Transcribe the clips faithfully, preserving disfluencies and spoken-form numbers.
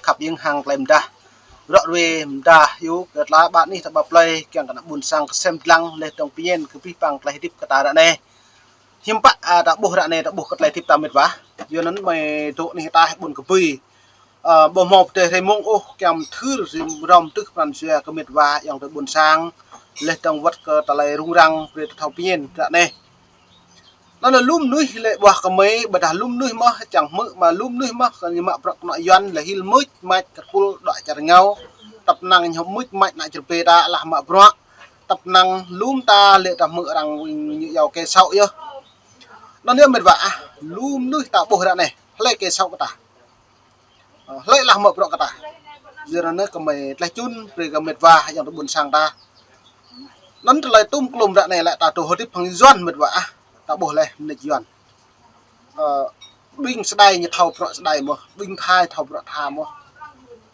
khăp hiam hăng tơlơi mơdah. Rŏ ruai mơdah yua kơ tơlơi ƀă anih ta ƀă plơi, kiăng kơ ană ƀôn sang kơsem dlăng, laih dơ̆ng pơmĭn kơ abih bang tơlơi hơdip kơ ta ră anai. Hiư̆m pă, a, ta ƀuh ră anai, ta ƀuh kơ tơlơi hơdip ta mĕt wa. Yua anŭn mơi dŏ anih ta ƀôn kơ bui. A, ƀu hmâo pơdơi hrơi mông ôh, kiăng thâo rĭm hrŏm tŭ pran jua kơ mĕt wa ayŏng adơi ƀôn sang, laih dơ̆ng wơ̆t kơ tơlơi rŭng răng brơi ta thâo pơmĭn ră anai. Anŭn lŏm mơnuih lĕ ƀuah kơ mơi, ƀôdah lŏm mơnuih mơ̆, čang hmư̆ mă lŏm mơnuih mơ̆, kơ ñu mă bruă kơnuk Yuan lĕ hil mưč mač kơkul dŏ čar rơngiao. Tăp năng ñu mưč mač ană čar pĕ ta lah mă bruă. Tăp năng lŏm ta lĕ ta hmư̆ arăng ñu iâu kê sŏ yơh. Anŭn yơh mĕt wa ah, lŏm mơnuih ta ƀuh ră anai, hlơi kê sŏ kơ ta. Ơ, hlơi lah mă bruă kơ ta. Yua anŭn kơ mơi tlaih čun brơi kơ mĕt wa ayŏng adơi ƀôn sang ta. Anŭn tơlơi tŭm klum ră anai lĕ ta dŏ hơdip hăng Yuan mĕt wa ah. Ta ƀuh laih mơnuih Yuan. Ơ, ƀing Sơđai ñu thâo bruă Sơđai mơ̆, ƀing Thai thâo bruă Thai mơ̆.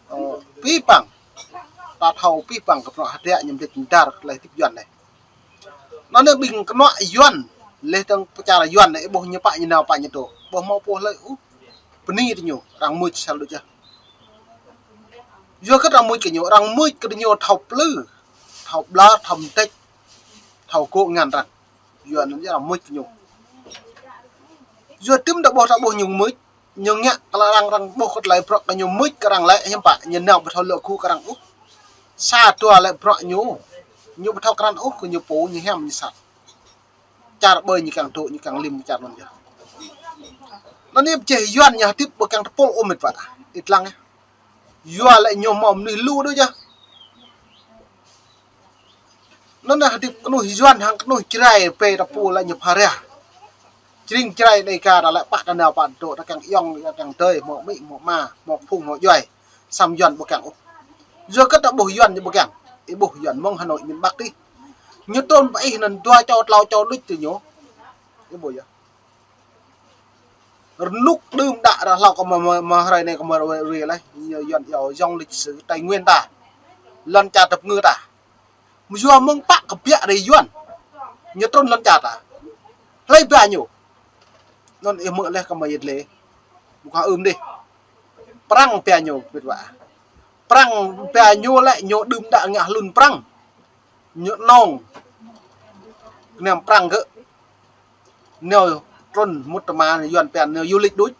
Ơ, abih bang. Ta thâo abih bang kơ bruă hơdră ñu mơdĕč mơdar tơlơi hơdip Yuan anai. Anŭn yơh ƀing kơnuk Yuan, laih dơ̆ng pơ čar Yuan anai, ƀuh ñu pă ñu nao pă ñu dŏ. Ƀu hmâo pô hlơi ôh. Bơni tơ ñu, arăng mưč sel đôč yơh. Yua kơ arăng mưč kơ ñu, arăng mưč kơ ñu thâo plư, thâo ƀlŏr, thâo mơdĕč, thâo gŏ ngăn arăng. Yua anŭn yơh arăng mưč kơ ñu. Yua tŭm ta ƀuh ta ƀuh ñu mưč, ñu ngă kơ arăng, arăng ƀuh kơ tơlơi bruă kơ ñu mưč kơ arăng lĕ hiư̆m pă, ñu nao ƀu thâo lŏ gŭ kơ arăng ôh. Sa dua lĕ bruă ñu, ñu ƀu thâo krăn ôh kơ ñu pô, ñu hiam, ñu sat. Čar ƀơi ñu kiăng dŏ, ñu kiăng lĭm čar anŭn yơh. Anŭn yơh pơjeh Yuan ñu hơdip ƀu kiăng tơpul ôh mĕt wa. Ih lăng yơh. Yua lĕ ñu hmâo mơnuih lu đôč yơh. Anŭn yơh hơdip kơnuih Yuan hăng kơnuih Jrai pĕ ta pô lĕ ñu pha rah. Jring Jrai anai ka ta lĕ pă ta nao pă dŏ ta kiăng ayŏng, ta kiăng adơi, hmâo amĭ, hmâo ama, hmâo phung, hmâo djuai. Samơ̆ Yuan ƀu kiăng ôh. Yua kơ ta ƀuh Yuan ñu ƀu kiăng. Ih ƀuh Yuan mơ̆ng Hà Nội miền Bắc tih. Ñu trŭn pơ ih anŭn dua čô, klâo čô đôč tơ ñu. Ih ƀuh yơh. Rơnŭk đưm đă ră hlâo kơ mă, mă, mă hrơi anai kơ mă ruai, ruai laih. Ñu Yuan iâu dòng lịch sử Tây Nguyên ta. Lŏn čar tơpơngư ta. Mơ̆ yua mơ̆ng pă kơ biă rai Yuan. Ñu trŭn lŏn čar ta. Hlơi ba ñu. Anŭn ih hmư̆ laih kơ mơi yơh lĕ. Ƀu kơ ưm dih. Prăng ba ñu, mĕt wa. Prăng ba ñu lĕ ñu đưm đă ngă hlŭn Prăng. Ñu nong. Kơnăm Prăng gơ̆. Ñu trŭn mŭt tơma Yuan pia ñu du lịch đôč.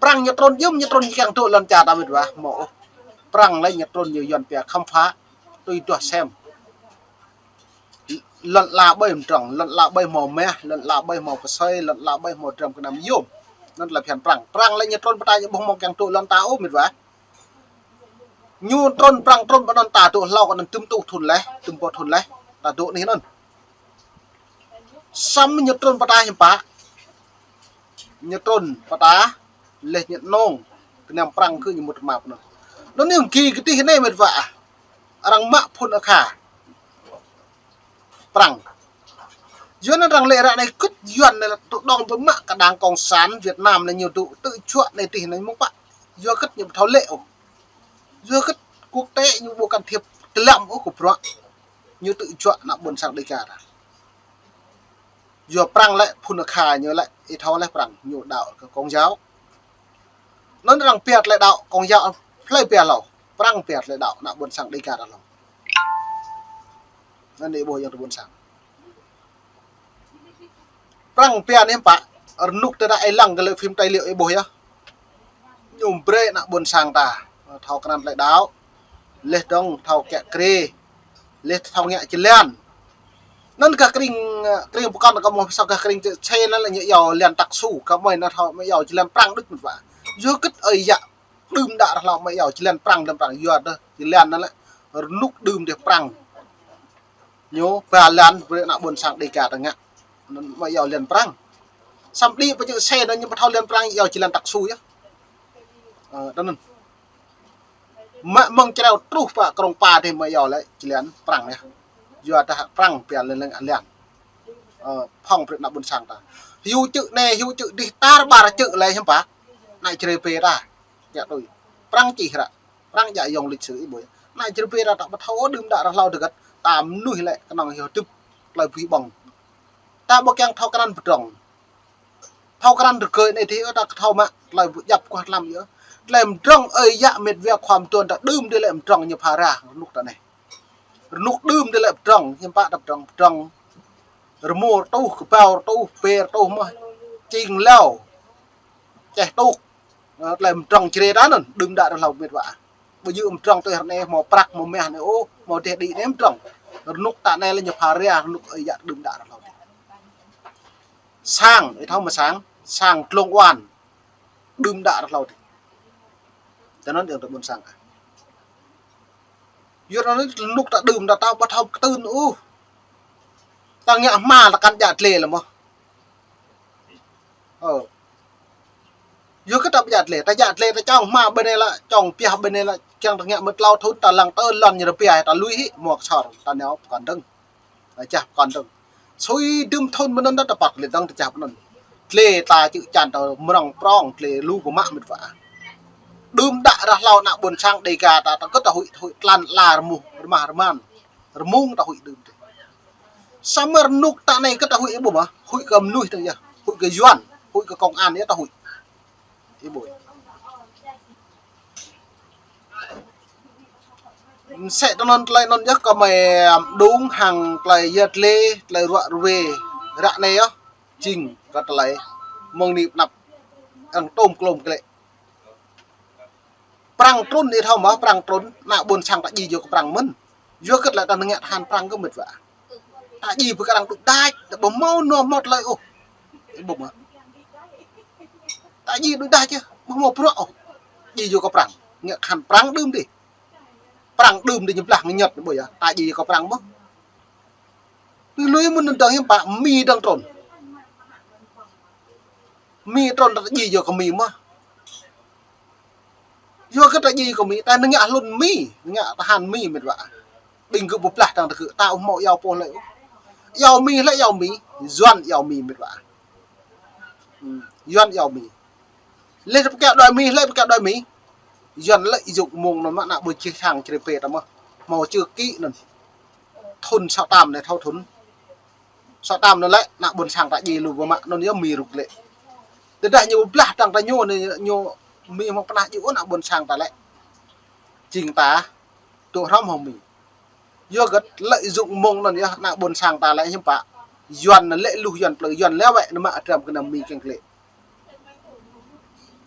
Prăng ñu trŭn yơh, ñu trŭn kiăng dŏ lŏn čar ta mĕt wa, hmâo ôh. Prăng lĕ ñu trŭn ñu Yuan pia khám phá, tui duah sem. Lŏn ala ƀơi mơdrŏng, lŏn ala ƀơi hmâo mah, lŏn ala ƀơi hmâo kơsơi, lŏn ala ƀơi hmâo dram kơnăm yôm. Anŭn tơlơi phiăn Prăng. Prăng lĕ ñu trŭn pơtă ñu ƀu hmâo kiăng dŏ lŏn ta ôh mĕt wa. Ñu trŭn Prăng trŭn pơ anŭn ta dŏ hlâo kơ anŭn tŭm tŭ thŭn laih, tŭm pô thŭn laih, ta dŏ anih anŭn. Samơ̆ ñu trŭn pơtă hiư̆m pă. Ñu trŭn pơtă, laih ñu nong, kơnăm Prăng gơ̆ ñu mŭt mă pơ anŭn. Anŭn ñu gĭ kơ tih anai mĕt wa ah. Arăng mă phŭn akha. Prăng. Yua anŭn arăng lĕ ră anai kŭt Yuan anai lĕ tŭ dong pơmă kơ đảng Cộng sản Việt Nam anai ñu dŏ tơjuă anai tih anai mơ̆ng pă. Yua kŭt ñu ƀu thâo lĕ ôh. Yua kŭt quốc tế ñu ƀu can thiệp tơlăm ôh kơ bruă. Ñu tơjuă ană ƀôn sang Đêga ta. Yua Prăng lĕ phŭn akha ñu lĕ, ih thâo laih Prăng ñu đaŏ kơ Công giáo. Anŭn arăng pia tơlơi đaŏ Công giáo, hlơi pia hlâo, Prăng pia tơlơi đaŏ ană ƀôn sang Đêga ta hlâo. Anŭn ih ƀuh ayŏng adơi ƀôn sang. Prăng pia anai hiư̆m pă, rơnŭk tơdah ih lăng kơ lĕ phim tài liệu ih ƀuh yơh. Ñu brơi ană ƀôn sang ta, thâo krăn tơlơi đaŏ, laih dơ̆ng thâo kiă kriê, laih thâo ngă jơlan. Anŭn gah kring, kring pơkŏn kơ mơ̆ sŏk gah kring čư̆ čê anŭn lĕ ñu iâu jơlan Tắc Su, kơ mơi anŭn thâo mơi iâu jơlan Prăng đôč mĕt wa. Yua kŭt ơi yă đưm đă ră hlâo mơi iâu jơlan Prăng, jơlan Prăng yua dah jơlan anŭn lĕ rơnŭk đưm dêh Prăng. Ñu ba jơlan brơi ană ƀôn sang Đêga ta ngă. Anŭn mơi iâu jơlan Prăng. Samơ̆ đĭ pơ čư̆ čê anŭn ñu ƀu thâo jơlan Prăng iâu jơlan Tắc Su yơh. Ơ, anŭn. Mă mơ̆ng Čreo truh pơ Krông Pa dêh mơi iâu lĕ jơlan Prăng yơh. Yua dah Prăng pia lĕ lĕ jơlan. Ơ, phŏng brơi ană ƀôn sang ta. Hyu čư̆ anai, hyu čư̆ dih tar ƀar čư̆ lĕ hiư̆m pă. Ană Jrai pĕ ta. Kiă tui. Prăng čih ră. Prăng djă ayŏng lịch sử ih ƀuh. Ană Jrai pĕ ta ƀu thâo đưm đă ră hlâo dơgăt. Ta mơnuih lĕ kơnơ̆ng hyu tŭp tơlơi bui ƀơ̆ng. Ta ƀu kiăng thâo krăn pơdrŏng. Thâo krăn rơgơi anai dih, ta kơ thâo mă tơlơi ƀu djăp kuah tlam yơh. Tơlơi mdrŏng ơi yă mĕt wa khua mơtuan ta đưm dih lĕ mdrŏng ñu phara rơnŭk ta anai. Rơnŭk đưm dih lĕ mdrŏng, hiư̆m pă ta mdrŏng, mdrŏng. Rơmô rơtuh, kơbao rơtuh, pê rơtuh mơh. Čing lao. Čeh tuk. Ơ, tơlơi mdrŏng črê ta anŭn, đưm đă rơhlâo mĕt wa. Ƀu djơ̆ mdrŏng tui ră anai, hmâo prăk, hmâo mah anai ôh, hmâo dêh đĭ anai mdrŏng. Rơnŭk ta anai lĕ ñu phara, rơnŭk ơi yă đưm đă rơhlâo dih. Sang, ih thâo mơ̆ sang, sang dlông oan. Đưm đă rơhlâo dih. Tui anŭn yơh ta ƀôn sang ah. Yua anŭn rơnŭk ta đưm đă ta ƀu thâo kơtưn ôh. Ta ngă hma ta kăn djă dlê lĕ mơh. Ơ. Yua kơ ta ƀu djă dlê, ta djă dlê ta čŏng hma ƀơi anai lĕ, čŏng pioh ƀơi anai lĕ, kiăng ta ngă mơ̆ tlâo thŭn ta lăng tơ lŏn ñu rơpiah ta lui hĭ, hmâo kơsor, ta nao pơkŏn dơ̆ng. Ơ, čah pơkŏn dơ̆ng. Sui đưm thŭn mơ̆n anŭn ta păt lĕ dơ̆ng ta čah pơnŭn. Dlê ta čư̆ čan ta mrŏng prŏng, dlê lu pơmă mĕt wa. Đưm đă rơhlâo ană ƀôn sang Đêga ta, ta kơ ta huĭ, ta huĭ tlan ala rơmuh, rơmah rơman. Rơmung ta huĭ đưm dih. Samơ̆ rơnŭk ta anai kơ ta huĭ ƀu mơ̆, huĭ kơ mơnuih tơ̆ng yơh, huĭ kơ Yuan, huĭ kơ công an yơh ta huĭ. Ih ƀuh. Msĕ tui anŭn tơlơi anŭn yơh kơ mơi, ăm, đung hăng tơlơi yơh dlê, tơlơi ruă ruê, ră anai yơh, jing kơ tơlơi mơ̆ng anai pơ anăp, arăng tôm klôm klĕ. Prăng trŭn ih thâo mơ̆, prăng trŭn, ană ƀôn sang ta djai yua kơ prăng mơ̆n. Yua kơ tơlơi ta ngă tơhan prăng kơ mĕt wa. Ta djai ƀơi kơ arăng đuč đač, ta ƀu hmâo nua hmâo tơlơi ôh. Ih ƀuh mơ̆. Ta djai đuč đač yơh, ƀu hmâo bruă ôh. Djai yua kơ prăng. Ngă tơhan prăng đưm dih. Prăng đưm dih ñu blah ngă ñăt ƀuh yơh. Ta djai yua kơ prăng mơ̆. Lui lui mơ̆n anŭn dơ̆ng hiư̆m pă, Mi dơ̆ng trŭn. Mi trŭn ta djai yua kơ Mi mơ̆. Yua kơ ta djai kơ Mi, ta ngă hlŭn Mi, ngă tơhan Mi mĕt wa. Ƀing gơ̆ ƀu blah dơ̆ng ta gơ̆, ta ƀu hmâo iâu pô hlơi. Iâu Mi hlơi iâu Mi, Yuan iâu Mi mĕt wa. Hmm, Yuan iâu Mi. Lĕ ta pơkă đuaĭ Mi, hlơi pơkă đuaĭ Mi. Yuan lĕ yŭk mông anŭn mă ană ƀôn čih hăng črê pê ta mơ̆. Hmâo čư̆ kĭ anŭn. Thŭn sa tam anai thâo thŭn. Sa tam anŭn lĕ, ană ƀôn sang ta djai lu pơmă anŭn yơh Mi rŭk lĕ. Tơdah ñu blah dơ̆ng ta ñu anai, ñu Mi hmâo pơnah djai ôh ană ƀôn sang ta lĕ. Jing ta, tŭ hrŏm hăng Mi. Yua kơ lĕ yŭk mông anŭn yơh, ană ƀôn sang ta lĕ hiư̆m pă. Yuan lĕ luh Yuan plư, Yuan lĕ wĕ anŭn mă dram kơ anăm Mi kiăng klĕ.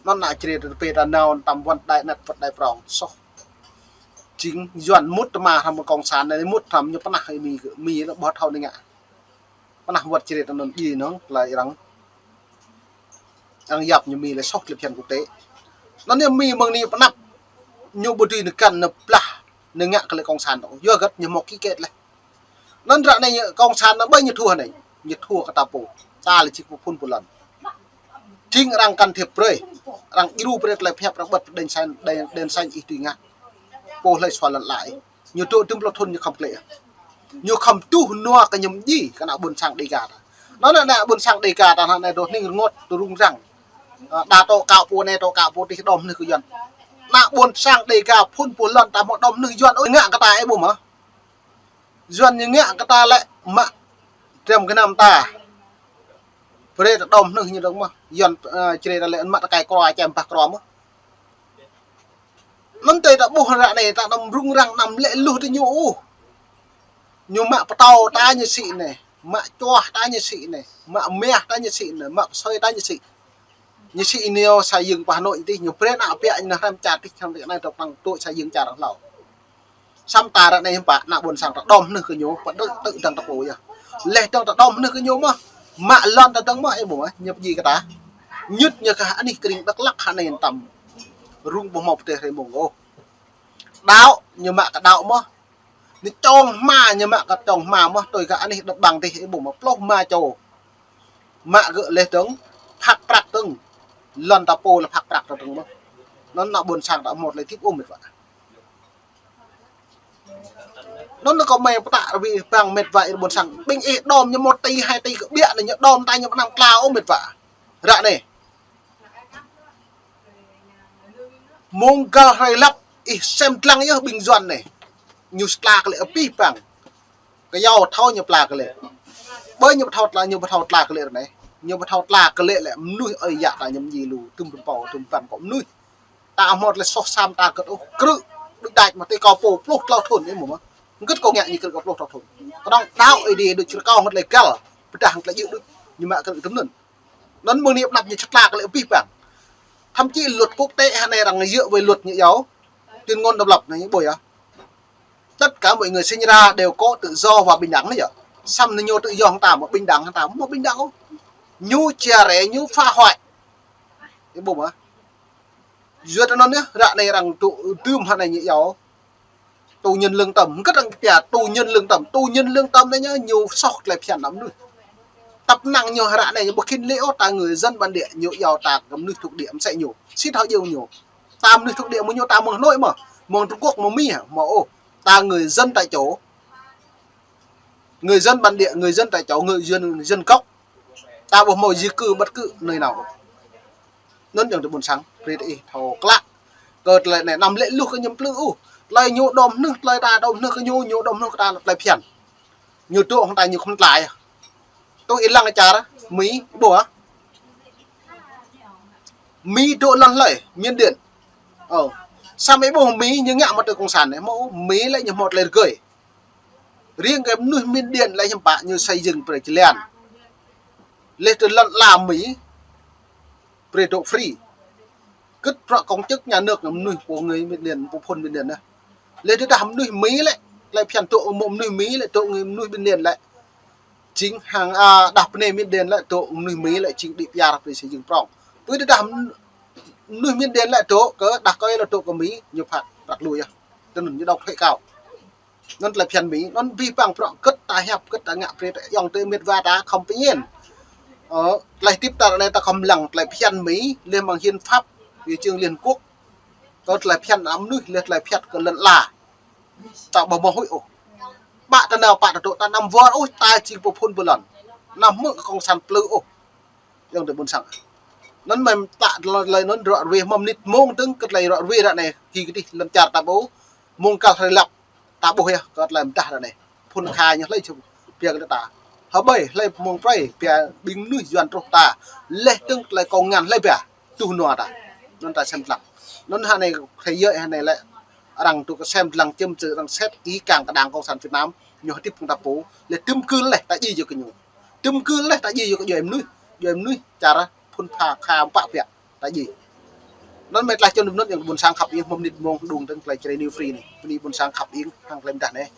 Anŭn ană črê ta pê ta nao tăm wăn đai anet wăt đai prŏng, soh. Jing Yuan mŭt tơma hrŏm cộng sản anai mŭt hrŏm ñu pơnah Mi, Mi lĕ ƀu thâo anai ngă. Pơnah wăt črê ta anŭn djai anŭn, tơlơi arăng. Arăng yap ñu Mi lĕ soh tơlơi phiăn quốc tế. Anŭn yơh Mi mơ̆ng anai pơ anăp. Ñu ƀu dưi nao găn nao blah, nao ngă kơ lĕ cộng sản ôh. Yua hơget ñu hmâo ký kết leh. Anŭn ră anai cộng sản anŭn ƀơi ñu thua anai. Ñu thua kơ ta pô. Ta lĕ jing pô phun pô lŏn. Jing arăng can thiệp brơi. Arăng djru brơi tơlơi pơhiăp arăng bật đèn xanh, đèn, đèn xanh ih dưi ngă. Pô hlơi sua lŏn ala ih. Ñu dŏ dŭm pluh thŭn ñu khŏm klĕ. Ñu khŏm tuh nua kơ ñu mơdjai kơ ană ƀôn sang Đêga ta. Anŭn ană ƀôn sang Đêga ta anai dŏ hning rơngot, dŏ rŭng răng. Ơ, đa tŏ kâo pô anai, tŏ kâo pô adih, đom hơnih kơ Yuan. Ană ƀôn sang Đêga phun pô lŏn ta hmâo đom hơnih Yuan ôh ngă kơ ta ih ƀuh mơ̆. Yuan ñu ngă kơ ta lĕ mă dram gơnam ta. Brơi ta đom hơnih ñu dơ̆ng mơ̆. Yuan, ơ, črê ta lĕ mă tơkai kroa, čem bah kroa mơ̆. Anŭn tơdah ta ƀuh ră anai ta anăm rŭng răng anăm lĕ luh tơ ñu ôh. Ñu mă pơtâo ta ñu sĭ anai, mă čuah ta ñu sĭ anai, mă mah ta ñu sĭ anai, mă pơsơi ta ñu sĭ. Ñu sĭ ñu sa jưng pơ Hà Nội adih, ñu brơi ană ƀiă ñu hrăm čar adih, hrăm adih anai dŏ păng tui sa jưng čar hlâo. Samơ̆ ta ră anai hiư̆m pă, ană ƀôn sang ta đom hơnih kơ ñu, pơdơ̆ tơ̆ dơ̆ng ta pô yơh. Leh dơ̆ng ta đom hơnih kơ ñu mơ̆, mă lŏn ta dơ̆ng mơ̆, ih ƀuh mơ̆, ñu pơdjai kơ ta. Ñŭt ñu kơ anih kơring Dak Lak hơnai tăm. Rŭng ƀu hmâo pơteh hrơi mông ôh. Đaŏ, ñu mă kơ đaŏ mơ̆. Ñu čŏng hma, ñu mă kơ čŏng hma mơ̆, tui kơ anih đơ̆t ƀăng adih, ih ƀuh mơ̆, pluh hma čô. Mă gơ̆ leh dơ̆ng, phak prăk dơ̆ng. Lŏn ta pô lĕ phak prăk dơ̆ng mơ̆. Anŭn ană ƀôn sang ta hmâo tơlơi hơdip ôh mĕt wa. Anŭn kơ mơi pơtă rơwĭ bang mĕt wa ih ƀôn sang. Ƀing ih đom ñu một tỉ, hai tỉ kơ ƀiă anai ñu đom ta ñu pơanăm tla ôh mĕt wa. Ră anai. Mông găl hrơi lăp ih sem lăng yơh ƀing Yuan anai. Ñu tla kơ lĕ abih bang. Kơ yua thâo ñu pla kơ lĕ. Ƀơi ñu ƀu thâo tla, ñu ƀu thâo tla kơ lĕ ră anai. Ñu ƀu thâo tla kơ lĕ lĕ mơnuih ơi yă ta ñu mơdjai lu, tŭm tŭm pô, tŭm păn kơ mơnuih. Ăt hmâo tơlơi soh sa mơta kơt ôh, krư̆, đuaĭ đač mă tơ kâo pô pluh klâo thŭn ih mơ̆ mơ̆. Hơget kâo ngă ñu krư̆ kâo pluh klâo thŭn. Kơnơ̆ng đaŏ Ơi Adai đôč črâo hơget tơlơi găl, pơdah hơget tơlơi djơ̆ đôč, ñu mă krư̆ tơm anŭn. Anŭn mơ̆ng anai pơanăp ñu čơtla kơ lĕ abih bang. Thậm chí luật quốc tế hă anai arăng dựa với luật ñu iâu tuyên ngôn độc lập anai ñu ƀuh yơh. Tất cả mọi người sinh ra đều có tự do và bình đẳng anai yơh. Samơ̆ ñu tự do hăng ta, mơ̆ bình đẳng hăng ta, mơ̆ bình đẳng ôh. Ñu chia rẽ, ñu phá hoại. Ih ƀuh mơ̆. Yua anŭn yơh, ră anai arăng tŭ tơm hă anai ñu iâu tù nhân lương tâm. Hơget arăng pia tù nhân lương tâm. Tù nhân lương tâm anai ñu, ñu soh tơlơi phiăn ană mơnuih. Tăp năng ñu ră anai ñu ƀu khĭn lĕ ôh ta người dân bản địa, ñu iâu ta kơ mơnuih thuộc địa mơsĕ ñu. Sĭt thâo iâu ñu. Ta mơnuih thuộc địa mơ̆ ñu ta mơ̆ng Hà Nội mơ̆, mơ̆ng Trung Quốc mơ̆ Mi hă, mơ̆ ôh. Ta người dân tại chỗ. Người dân bản địa, người dân tại chỗ, người dân, dân gốc. Ta ƀu hmâo di cư bất cứ nơi nào. Anŭn ayŏng adơi ƀuôn sang, brơi tơ ih thâo klă. Kơ tơlơi anai anăm lĕ luh kơ ñu plư ôh. Tơlơi ñu đom hnưh, tơlơi ta đom hnưh kơ ñu, ñu đom hnưh kơ ta, tơlơi phiăn. Ñu dŏ hăng ta ñu khŏm tlaih. Tui ih lăng čar Mi ƀuh. Mi dŏ lŏn hlơi, Miên Điên. Ơ. Samơ̆ ih ƀuh Mi ñu ngă mơ̆ tơ cộng sản anai, mơ̆ Mi lĕ ñu hmâo tơlơi rơgơi. Riêng kơ mơnuih Miên Điên lĕ hiư̆m pă ñu xây dựng brơi jơlan. Lĕ tơ lŏn ala Mi brơi dŏ free. Kơ bruă công chức nhà nước mơnuih pô người Miên Điên, pô phŭn Miên Điên anai. Lĕ tơdah mơnuih Mi lĕ, tơlơi phiăn dŏ mơ̆ mơnuih Mi lĕ dŏ người mơnuih Miên Điên lĕ. Jing hăng, a, đah pơ anai Miên Điên lĕ dŏ mơnuih Mi lĕ jing đĭ piar brơi xây dựng prong. Tui tơdah mơnuih Miên Điên lĕ dŏ kơ đah kơi lĕ dŏ kơ Mi, ñu phạt ră lui yơh. Tơnŭn ñu đŏk thuế cao. Anŭn tơlơi phiăn Mi, anŭn abih bang bruă hơget ta hiăp, hơget ta ngă brơi ta ayŏng adơi met wa ta khŏm pơñen. Ơ, tơlơi hơdip ta ră anai ta khŏm lăng tơlơi phiăn Mi, lĕ mơ̆ng hiến pháp, hiến chương Liên Hợp Quốc. Kơ tơlơi phiăn ană mơnuih, lĕ tơlơi phiăn kơ lŏn ala. Ta ƀu hmâo huĭ ôh. Pă ta nao pă ta dŏ ta anăm wơr ôh, ta jing pô phŭn pô lŏn. Anăm hmư̆ kơ cộng sản plư ôh. Ayŏng adơi ƀuôn sang. Anŭn mơ̆ ta tơlơi anŭn ră ruai hmâo mơnit mông dơ̆ng kơ tơlơi ră ruai ră anai hĭ kơ dih lŏn čar ta ƀuh. Mông kăl hrơi lăp. Ta ƀuh yơh, kơ tơlơi mơdah ră anai. Phŭn kha ñu hlơi čŭm pia kơ ta. Hơbơi, hlơi mơ̆ng prơi, pia ƀing mơnuih Yuan truh ta. Lĕ dơ̆ng tơlơi kông ngăn hlơi pia. Tuh nua ta. Anŭn ta sem lăng. Anŭn hă anai, hrơi yơh hă anai lĕ. Arăng tŭ kơ sem lăng čem čơ arăng set ý kang kơ Đảng Cộng sản Việt Nam. Ñu hơdip kơ ta pô. Lĕ tơm kưl lĕ ta djai yua kơ ñu. Tơm kưl lĕ ta djai yua kơ djuai mơnuih. Djuai mơnuih čar phŭn pha kha pă pia. Ta djai. Anŭn mơ̆ tơlơi čơnŭm anŭn ayŏng ƀuôn sang khăp ing, hmâo mơnit mông đung dơ̆ng tơlơi Jrai New Free anai. Bơni ƀuôn sang khăp ing, hăng tơlơi mơdah anai.